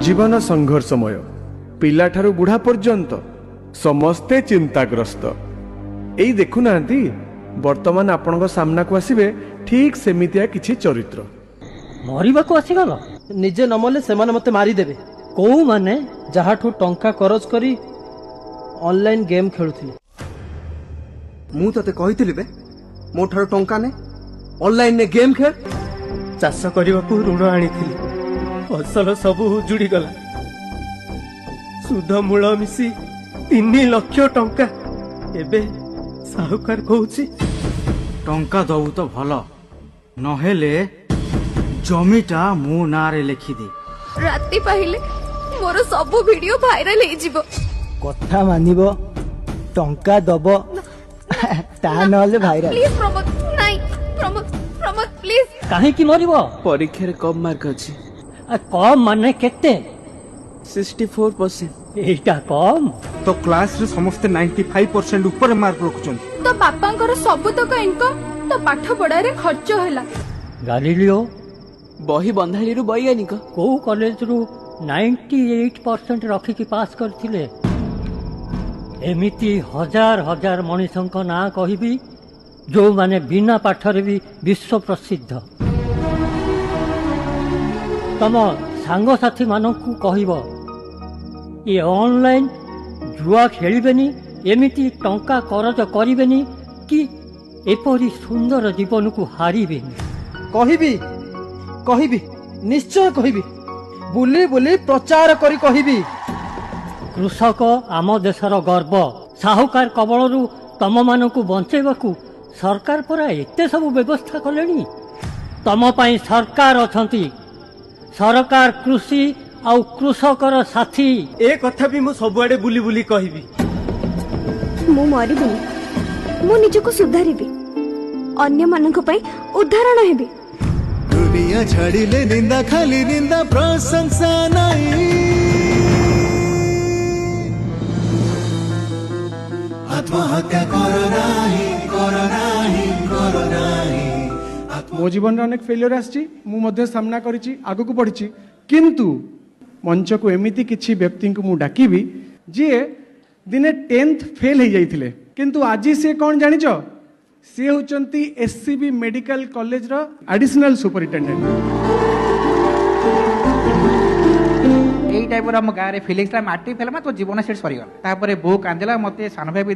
ଜୀବନ ସଂଘର୍ଷମୟ, ପିଲାଠାରୁ ବୁଢ଼ା ପର୍ଯ୍ୟନ୍ତ ସମସ୍ତେ ଚିନ୍ତାଗ୍ରସ୍ତ। ଏଇ ଦେଖୁନାହାନ୍ତି, ବର୍ତ୍ତମାନ ଆପଣଙ୍କ ସାମ୍ନାକୁ ଆସିବେ ଠିକ୍ ସେମିତିଆ କିଛି ଚରିତ୍ର। ମରିବାକୁ ଆସିଗଲ? ନିଜେ ନ ମଲେ ସେମାନେ ମତେ ମାରିଦେବେ। କୋଉମାନେ? ଯାହାଠୁ ଟଙ୍କା କରଜ କରି ଅନଲାଇନ ଗେମ୍ ଖେଳୁଥିଲି। ମୁଁ ତତେ କହିଥିଲି ବେ, ମୋ ଠାରୁ ଟଙ୍କା ନେ, ଅନଲାଇନରେ ଗେମ୍ ଖେଳ। ଚାଷ କରିବାକୁ ଋଣ ଆଣିଥିଲି, ଫସଲ ସବୁ ଉଜୁଡ଼ିଗଲା। ସୁଧ ମୂଳ ମିଶି 3 ଲକ୍ଷ ଟଙ୍କା। ଏବେ ସାହୁକାର କହୁଛି ଟଙ୍କା ଦବୁ ତ ଭଲ, ନହେଲେ ଜମିଟା ମୋ ନାଁରେ ଲେଖିଦେ। ରାତି ପାହିଲେ ମୋର ସବୁ ଭିଡିଓ ଭାଇରାଲ ହେଇଯିବ। କଥା ମାନିବ, ଟଙ୍କା ଦବ, ତା ନହେଲେ ଭାଇରାଲ। ପ୍ଲିଜ ପ୍ରମୋଦ, ନାଇଁ ପ୍ରମୋଦ, ପ୍ରମୋଦ ପ୍ଲିଜ। କାହିଁକି ମରିବ? ପରୀକ୍ଷାରେ କମ୍ ମାର୍କ ଅଛି। କମ୍ ମାନେ କେତେ? 64%। ଏଇଟା କମ୍? ତ କ୍ଲାସରେ ସମସ୍ତେ 95% ଉପରେ ମାର୍କ ରଖୁଛନ୍ତି। ତ ବାପାଙ୍କର ସବୁତକ ଇନକମ୍ ତ ପାଠ ପଢାରେ ଖର୍ଚ୍ଚ ହେଲା। ଗାଲିଲିଓ ବହି ବନ୍ଧାଳିରୁ ବୈଜ୍ଞାନିକ। କୋଉ କଲେଜରୁ 98% ରଖିକି ପାସ୍ କରିଥିଲେ? ଏମିତି ହଜାର ହଜାର ମଣିଷଙ୍କ ନାଁ କହିବି ଯୋଉମାନେ ବିନା ପାଠରେ ବି ବିଶ୍ୱ ପ୍ରସିଦ୍ଧ। ତମ ସାଙ୍ଗସାଥୀମାନଙ୍କୁ କହିବ ଏ ଅନଲାଇନ ଜୁଆ ଖେଳିବେନି, ଏମିତି ଟଙ୍କା କରଜ କରିବେନି କି ଏପରି ସୁନ୍ଦର ଜୀବନକୁ ହାରିବେନି। କହିବି, କହିବି, ନିଶ୍ଚୟ କହିବି, ବୁଲି ବୁଲି ପ୍ରଚାର କରି କହିବି। କୃଷକ ଆମ ଦେଶର ଗର୍ବ। ସାହୁକାର କବଳରୁ ତମମାନଙ୍କୁ ବଞ୍ଚେଇବାକୁ ସରକାର ପରା ଏତେ ସବୁ ବ୍ୟବସ୍ଥା କଲେଣି। ତମ ପାଇଁ ସରକାର ଅଛନ୍ତି। ସରକାର କୃଷି ଆଉ କୃଷକର ସାଥୀ। ଏ କଥା ବି ମୁଁ ସବୁଆଡେ ବୁଲି ବୁଲି କହିବି। ମୁଁ ମରିବିନି, ମୁଁ ନିଜକୁ ସୁଧାରିବି, ଅନ୍ୟମାନଙ୍କ ପାଇଁ ଉଦାହରଣ ହେବି। ଦୁନିଆ ଛାଡ଼ିଲେ ନିନ୍ଦା, ଖାଲି ନିନ୍ଦା, ପ୍ରଶଂସା ନାହିଁ। ଆତ୍ମହତ୍ୟା କର ନାହିଁ, କର ନାହିଁ, କର ନାହିଁ। ମୋ ଜୀବନରେ ଅନେକ ଫେଲିୟର ଆସିଛି, ମୁଁ ମଧ୍ୟ ସାମ୍ନା କରିଛି, ଆଗକୁ ବଢ଼ିଛି। କିନ୍ତୁ ମଞ୍ଚକୁ ଏମିତି କିଛି ବ୍ୟକ୍ତିଙ୍କୁ ମୁଁ ଡାକିବି ଯିଏ ଦିନେ 10th fail ହେଇଯାଇଥିଲେ, କିନ୍ତୁ ଆଜି ସିଏ କ'ଣ ଜାଣିଛ? ସିଏ ହେଉଛନ୍ତି SCB medical କଲେଜର ଆଡିସନାଲ ସୁପରିଟେଣ୍ଡେଣ୍ଟ। ଏଇ ଟାଇପର ଆମ ଗାଁରେ ଫିଲିଙ୍ଗସ୍ ଥିଲା। ମାଟ୍ରିକ ଫେଲ୍ ମାନେ ତୋ ଜୀବନ ସେଠି ସରିଗଲା। ତାପରେ ବୋଉ କାନ୍ଦିଲା, ମତେ ସାନ ଭାଇ ବି